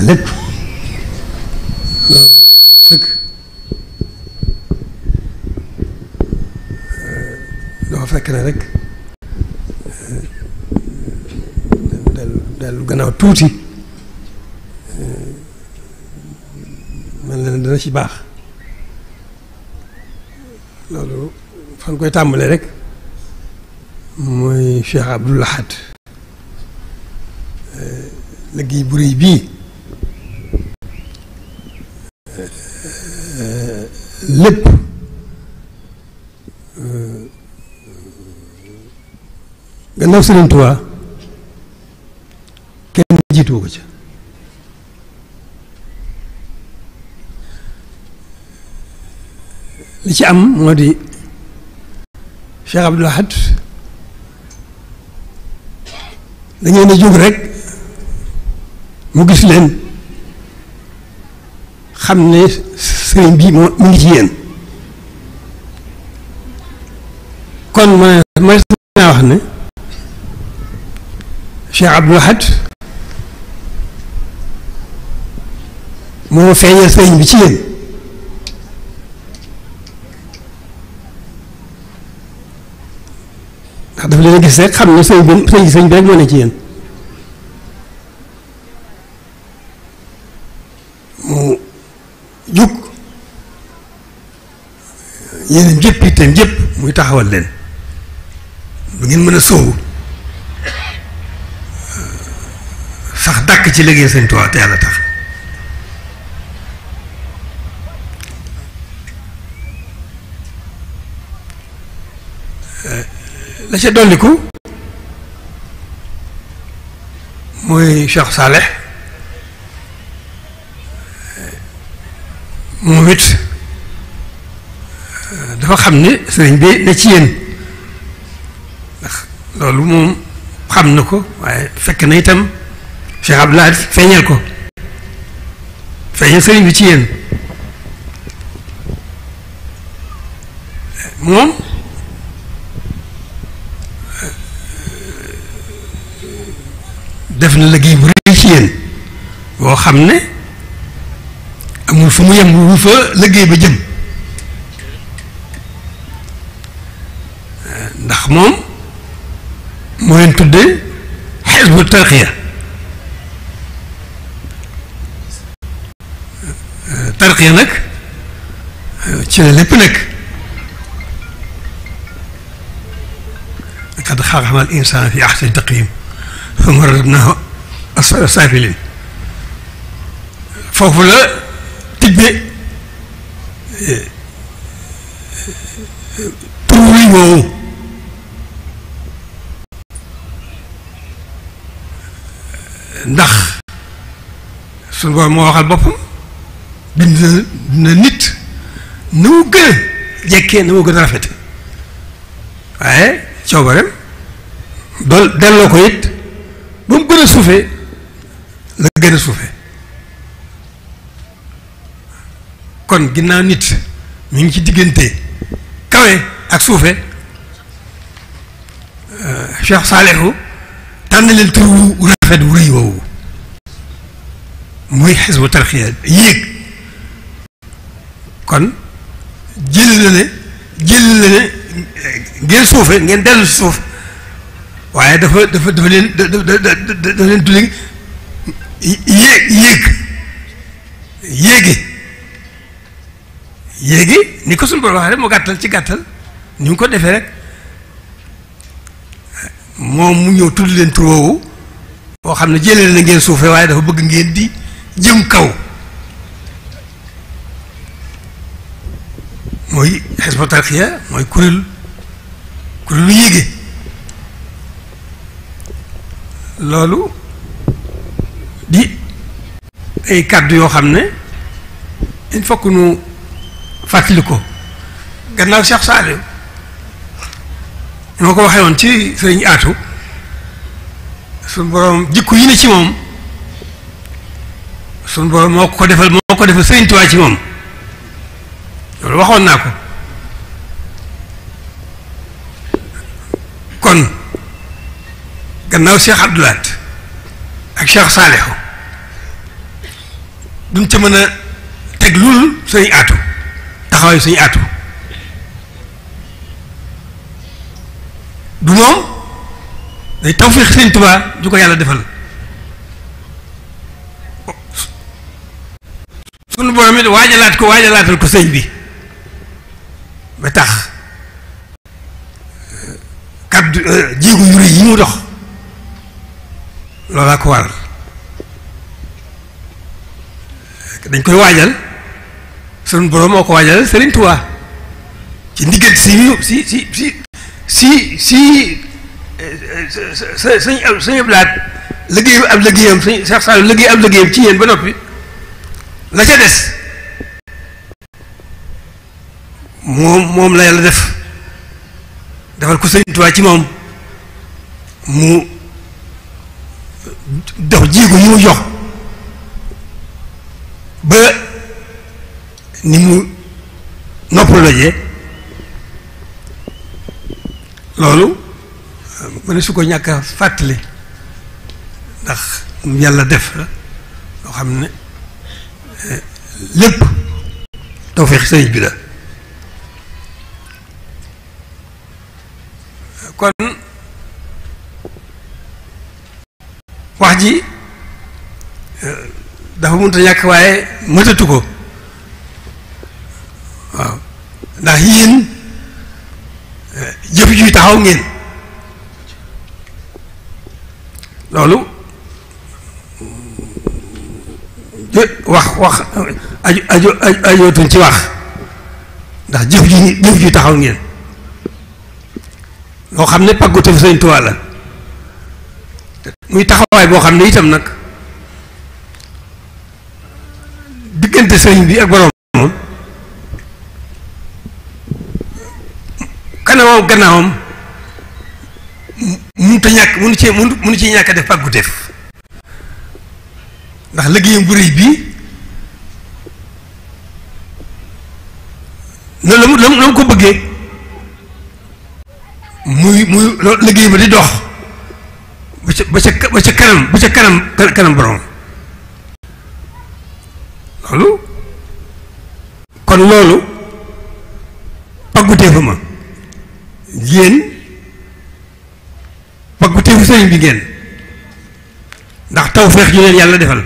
lépp sëkk dafa fekk ne rek dellu gannaaw tuuti mel na ne dana ci baax loolu fan koy tàmbalee rek mooy Cheikh Abdoul Ahad liggéey bu rëy bii lépp gannaaw Sëriñ Tuubaa kenn jiitu ko ca li ci am moo di Cheikh Abdoul Ahad da ngeen a jóg rek mu gis leen xam ne sëriñ bi moo mu ngi ci yéen kon ma naa wax ne Cheikh Abdoul Ahad moo feeñal sëriñ bi ci yéen ndax dafa leen a gis rek xam ne sëriñ bi rek moo ne ci yéen mu jug yeneen jëpp itam jëpp muy taxawal leen bu ngeen mën a sóobu sax dàkk ci liggéey Sëñ Tuubaa te yàlla tax la ca dolliku mooy Cheikh Saleh moom it dafa xam ne sëriñ bi ne ci yéen ndax loolu moom xam na ko waaye fekk na itam Cheikh Abdoul Ahad feeñal ko feeñal sëriñ bi ci yéen moom def na liggéey bu rëy ci yéen boo xam ne amul fu mu yem wu fa liggéey ba jëm ndax moom moo leen tudde Hizbu Tarqiya tarqiya nag ci la lépp nekk laqad xalaqnal insaana fi ahsani taqwiim summa radadnaahu asfala saafiliin foofu la tibbe tur wi woowu ndax suñu Boroom moo waxal boppam bind na nit na mu gën a jekkee na mu gën a rafete waaye coobareem dool delloo ko it ba mu gën a suufee la gën a suufee kon ginnaaw nit mi ngi ci diggante kawe ak suufe Cheikh Saalihu tànn leen tur wu rafet wu rëy woowu muy Hizbu Tarqiya yéeg kon jël la ne ngeen suufe ngeen dellu si suuf waaye dafa leen tudde yéegi ni ko suñu Boroom waxee rek mu gàttal ci gàttal ni mu ko defee rek moom mu ñëw tudd leen tur woowu boo xam ne jëlee na ngeen suufee waaye dafa bëgg ngeen di jëm kaw mooy Hizbu Tarqiya mooy kuréelu yéege loolu di ay kàddu yoo xam ne il faut que nu fàttali ko gannaaw Cheikh Saliou moo ko waxee woon ci sëriñ Aatu suñ boroom jikko yi ne ci moom suñ boroom moo ko defal Sëriñ Tuubaa ci moom loolu waxoon naa ko kon gannaaw Cheikh Abdoul Ahad ak Cheikh Saliou duñ ca mën a teg lul sëñ aatu taxawaayu sëñ aatu du moom day tawfiix sëñ Tuubaa ju ko yàlla defal sunu borom it waajalaatal ko sëñ bi ba tax kaddu jéego yu rëy yi mu dox loolaa ko waral dañ koy waajal sunu borom moo ko waajal Sëriñ Tuubaa ci ndigal sëñ Ablaat liggéeyu ab liggéeyam sëñ Cheikh Saliou liggéey ab liggéeyam ci yéen ba noppi la ca des moom la yàlla defal ko Sëriñ Tuubaa ci moom mu dox jéego yi mu jox ba ni mu noppal la loolu ma ne su ko ñàkk a fàttali ndax yàlla def la loo xam ne lépp tawfeex sëriñ bi la kon wax ji dafa mënut a ñàkk waaye mëtatu ko waaw ndax yéen jëf juy taxaw ngeen loolu wax ajootuñ ci wax ndax jëf juy taxaw ngeen loo xam ne pàggute fi Sëriñ Tuubaa la muy taxawaay boo xam ne itam nag diggante sëriñ bi ak borom moom kanamam gannaawam mënut a ñàkk mënu ci ñàkk a def pàgguteef ndax liggéeyam bu rëy bii noonu la mu ko bëggee muy liggéey ba di dox ba ca kanam borom loolu kon loolu pàgguteefu ma yéen pàgguteefu sëriñ bi ngeen ndax tawfeex ju leen yàlla defal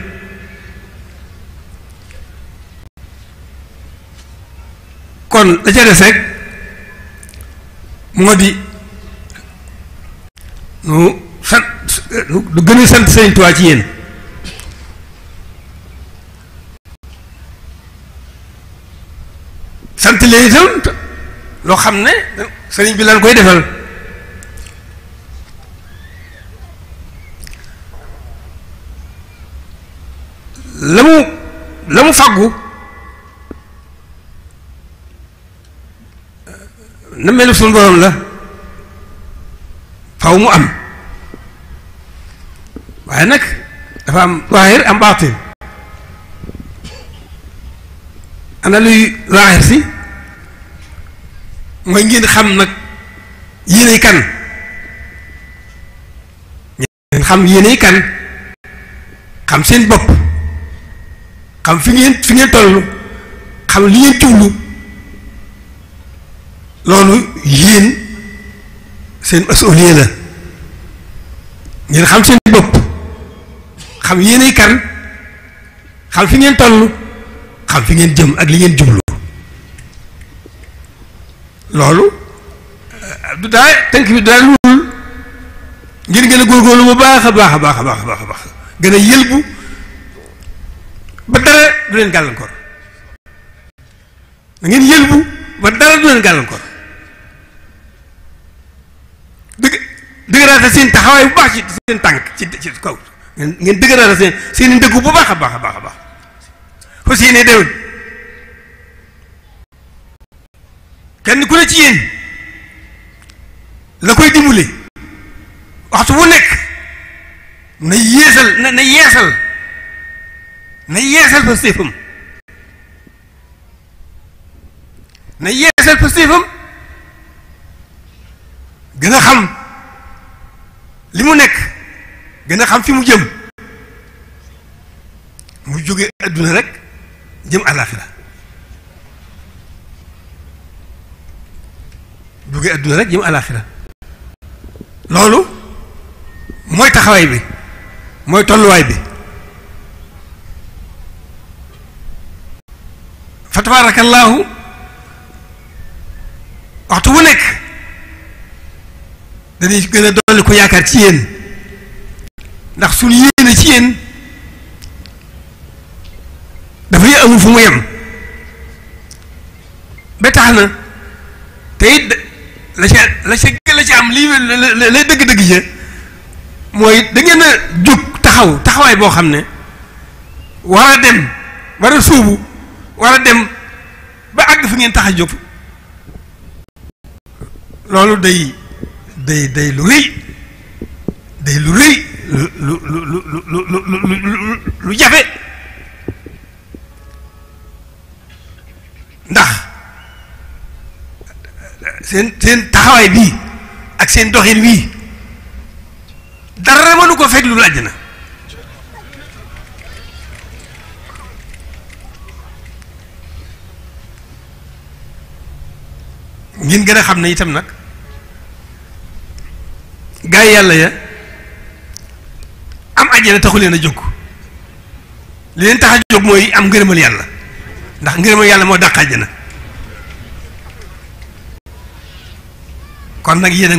kon la ca des rek moo di nu gën a sant Sëriñ Tuubaa ci yéen sant leen itam loo xam ne sëriñ bi lan koy defal la mu fàggu na melu suñu borom la faw mu am waaye nag dafa am zaahir am baatin ana luy zaahir si mooy ngeen xam nag yéenay kan ngeen xam yéenay kan xam seen bopp xam fi ngeen toll xam li ngeen jublu loolu yéen seen masuuliya la ngeen xam seen bopp xam yéenay kan xam fi ngeen toll xam fi ngeen jëm ak li ngeen jublu loolu du daa tënk bi daa luul ngeen gën a góorgóorlu bu baax a baax a baax a baax a baax gën a yëlbu ba dara du leen gàllankoor da ngeen yëlbu ba dara du leen gàllankoor dëgëraata seen taxawaay bu baax ci seen tànk ci kaw ngeen dëgëraata seen i ndëggu bu baax a baax a baax a baax fas yéene déwén kenn ku ne ci yéen la koy dimbali waxtu bu nekk na yeesal fa séefam gën a xam li mu nekk gën a xam fi mu jëm mu jóge adduna rek jëm àllaaxira jóge adduna rek jëm àllaaxira loolu mooy taxawaay bi mooy tolluwaay bi fa tabaarakallaahu waxtu wu nekk dañuy gën a dolli ko yaakaar ci yéen ndax suñu yéene ci yéen dafay amul fu mu yem ba tax na te it la ci am lii lay dëgg-dëgg ja mooy da ngeen a jóg taxawaay boo xam ne war a dem war a suubu war a dem ba àgg fi ngeen tax a jóg loolu day lu rëy day lu rëy lu jafe ndax seen taxawaay bii ak seen doxin wii dara mënu ko fekk lu àjjana ngeen gën a xam ne itam nag gaa yi yàlla ya am àjjana taxu leen a jóg li leen tax a jóg mooy am ngërëmal yàlla ndax ngërëmal yàlla moo dàq àjjana kon nag yéen a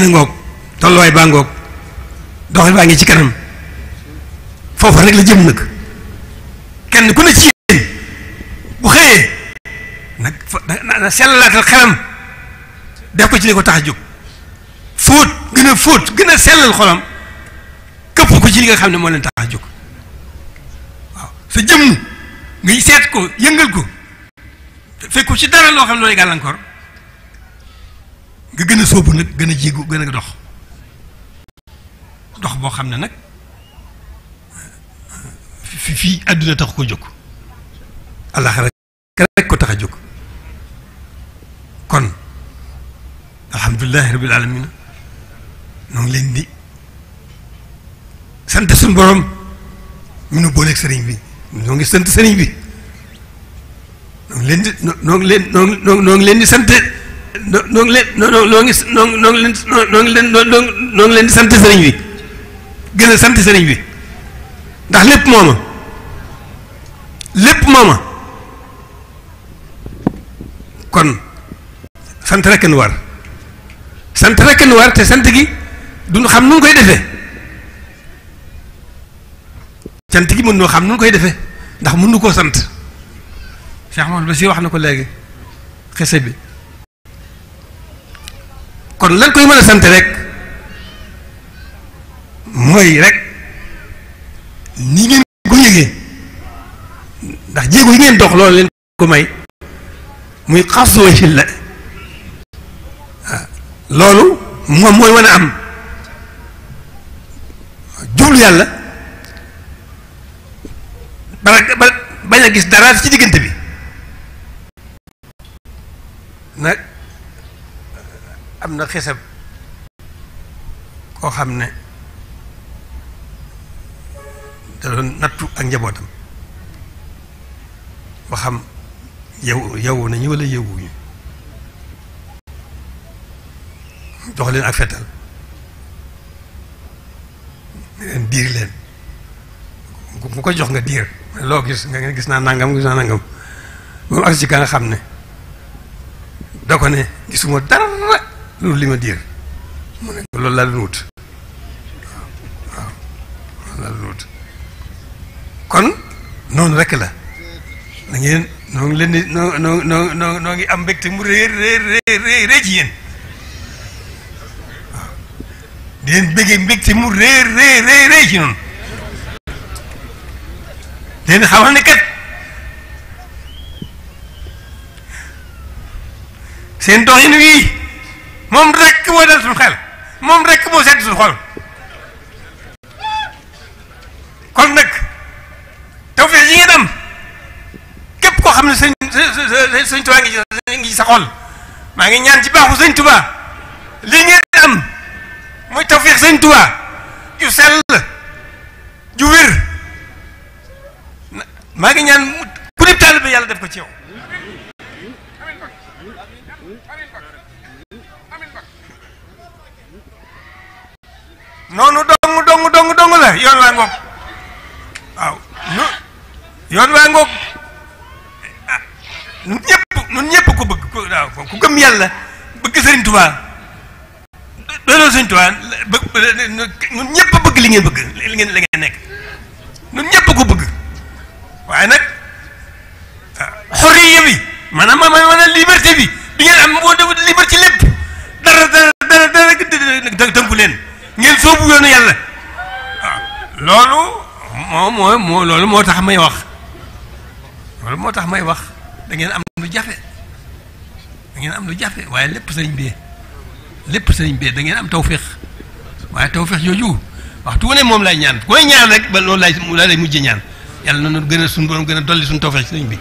ngoog tolluwaay baa ngoog doxal baa ngi ci kanam foofu rek la jëm nag kenn ku ne ci yéen bu xëyee nag na sellalaatal xelam def ko ci li ko tax a jóg fóot gën a sellal xolam këpp ko ci li nga xam ne moo leen tax a jóg waaw sa jëmm ngay seet ko yëngal ko fekk ko ci dara loo xam ne looy gàllankoor nga gën a sóobu nag gën a jéegu gën a dox boo xam ne nag fii àdduna tax ko jóg àllaaxira rek ko tax a jóg kon alhamdulilahi rabbil alamin noo ngi leen di sant suñu borom mi nu booleeg sëriñ bi noo ngi sant sëriñ bi noo ngi leen di sant noo ngi leen di sant sëriñ bi gën a sant sëriñ bi ndax lépp mooma kon sant rekk nu war te sant gi duñu xam nu koy defee sant gi mën noo xam nu koy defee ndax mën nu koo sant Cheikh Mouhamed Bachir wax na ko léegi xese bi kon lan koy mën a sant rek mooy rek ni ngeen ko yëgee ndax jéego yi ngeen dox loolu leen ko may muy xas ci la loolu moom mooy mën a am jublu yàlla ba bañ a gis dara ci diggante bi nag am na xisab koo xam ne da doon nattu ak njabootam ba xam yow nañu wala yewuñu jox leen ak fetal leen diir leen mu ko jox nga diir loo gis nga gis naa nangam moom ak si ka nga xam ne da ko ne gisuma dara loolu li ma diir mu ne loolu laa doon wut waaw loolu laa doon wut kon noonu rek la da ngeen noo ngi leen di noo ngi am mbégte mu rëy ci yéen waaw di leen béggee mbégte mu rëy ci noonu di leen xamal ne kat seen doxin wii moom rek moo dal suñu xel moom rek moo sedd suñu xol kon nag tawfeex yi ngeen am képp koo xam ne sëñ Tuubaa ngi sa xol maa ngi ñaan ci baaxu sëñ Tuubaa lii ngeen am muy tawfeex sëñ Tuubaa ju sell ju wér maa ngi ñaan ku dib taalibe yàlla def ko ci yow. noonu dong la yoon waa ngoog waaw yoon waa ngoog nun ñëpp ko bëgg waaw ku gëm yàlla bëgg Sëriñ Tuubaa dooloo Sëriñ Tuubaa nun ñëpp bëgg li ngeen bëgg li ngeen nekk nun ñëpp ko bëgg waaye nag xorriya bi maanaam liberté bi ngeen am moo def liberté lépp dara tënku leen ngeen soobu yoonu yàlla waaw loolu moo tax may wax da ngeen am lu jafe waaye lépp sëriñ bi da ngeen am tawféex waaye tawféex jooju waxtu wu ne moom lay ñaan koy ñaan rek ba loolu lay mujjee ñaan yàlla na gën a suñu borom gën a dolli suñu tawféex sëriñ bi.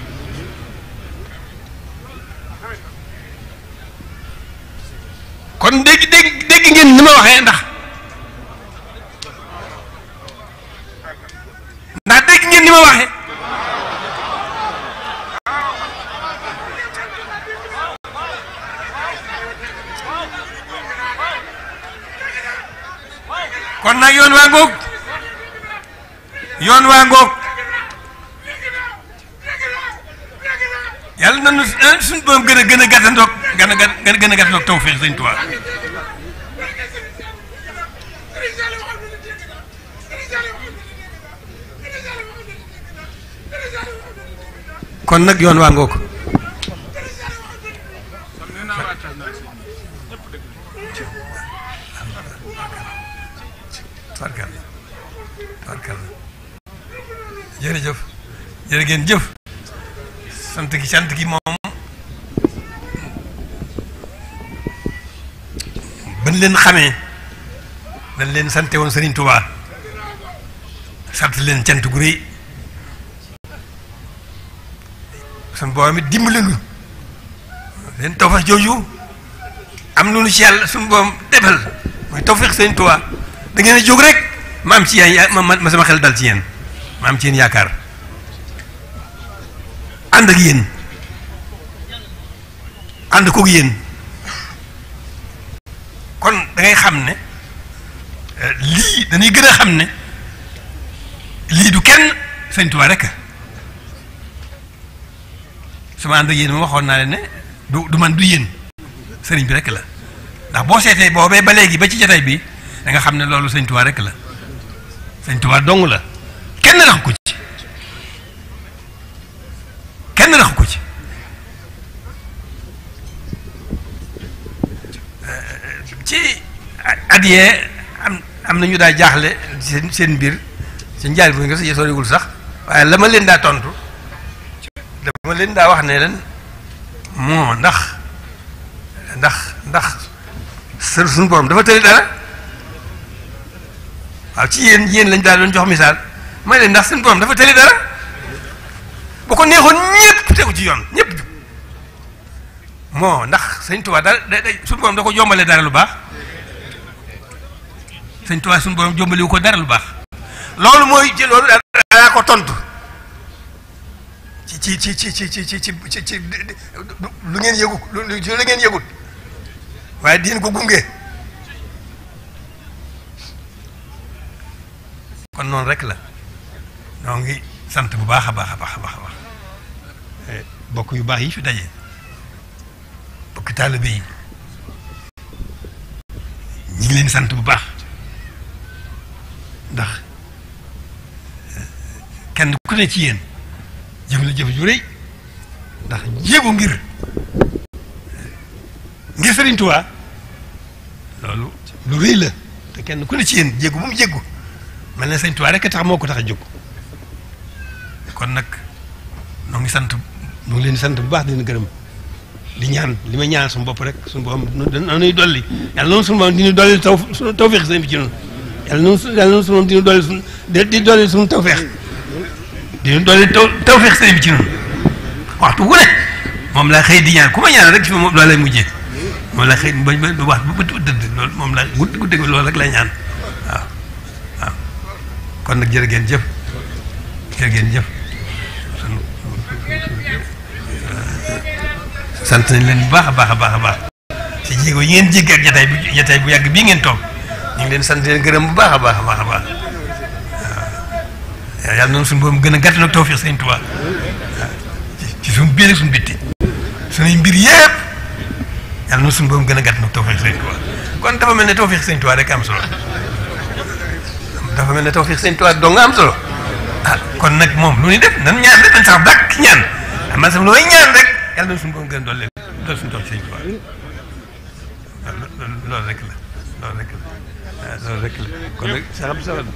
kon dégg ngeen ni ma waxee ndax dégg ngeen ni ma waxee kon nag yoon waa ngoog yàlla na nu suñu borom gën a gàttandoog gën a gàttandoog tawfeex Sëñ Tuubaa kon nag yoon waa ngoog barkalla jërëjëf jërë ngeen jëf sant gi moom ban leen xamee dañ leen sante woon Serigne Touba sant leen cant gu rëy sun borom it dimbali nu leen tawfeex jooju am lu nu ci yàlla suñu borom defal mooy tawfeex Serigne Touba da ngeen a jóg rek ma am ci yéen ma sama xel dal ci yéen ma am ci yéen yaakaar ànd ak yéen ànd koog yéen kon da ngay xam ne lii dañuy gën a xam ne lii du kenn Sëñ Tuubaa rek sama ànd ak yéen ma waxoon naa leen ne du man du yéen sëriñ bi rek la ndax boo seetee boobee ba léegi ba ci jataay bi da nga xam ne loolu Sëñ Tuubaa rek la Sëñ Tuubaa dong la kenn rax ko ci ci at yee am na ñu daa jaaxle seen mbir ci njaal bu nga sa soriwul sax waaye la ma leen daa tontu dama leen daa wax ne leen moo ndax suñu borom dafa tëri dara waaw ci yéen lañ daal doon jox misaal may leen ndax suñu borom dafa tëri dara bu ko neexoon ñëpp tegu ci yoon ñëpp jub moo ndax Sëñ Tuubaa daal suñu borom da ko jombalee dara lu baax Sëñ Tuubaa suñu borom jombaliwu ko dara lu baax loolu mooy ci loolu daa ko tontu ci lu ngeen yëgu lu ngeen yëgut waaye diin ko gunge kon noonu rek la ñoo ngi sant bu baax a baax bokk yu baax yi fi daje bokk taalibe yi ñi ngi leen sant bu baax ndax kenn ku ne ci yéen jëf la jëf ju rëy ndax jéego ngir Sëriñ Tuubaa loolu lu rëy la te kenn ku ne ci yéen jéego bu mu jéego mel na Sëriñ Tuubaa rek tax moo ko tax a jóg kon nag noo ngi leen di sant bu baax dina gërëm di ñaan li ma ñaan suñu bopp rek suñu boppam dañuy dolli yàlla noonu suñu boppam dina dolli tawfeex sëñ bi ci noonu yàlla noonu suñu boppam dina dolli di dolli suñu tawfeex dina dolli tawfeex sëñ bi ci noonu waxtu wu ne moom laa xëy di ñaan ku ma ñaan rek ci moom loolu lay mujjee moom laa xëy ba wax ba dëdd loolu moom laa guddi loolu rek lay ñaan waaw kon nag jërë ngeen jëf sant nañ leen bu baax a baax a baax a baax ci jéego yi ngeen jéggi ak jataay bu yàgg bii ngeen toog ñu ngi leen sant leen gërëm bu baax a baax a baax a baax waaw yàlla noonu suñu boobu gën a gàtt nag tawfiix Sëriñ Tuubaa ci suñu biir ak suñu bitti suñuy mbir yëpp yàlla noonu suñu boobu gën a gàtt nag tawfiix Sëriñ Tuubaa kon dafa mel ne tawfiix Sëriñ Tuubaa rek am solo dafa mel ne tawfiix Sëriñ Tuubaa doo nga am solo ah kon nag moom lu ñuy def nan ñaan rek nañ sax dàkk ñaan man sax lu may ñaan rek yàlla noonu suñu boobu gën a doole suñu tawfiix Sëriñ Tuubaa loolu rek la loolu rek la waaw loolu rek la kon nag sax am solo la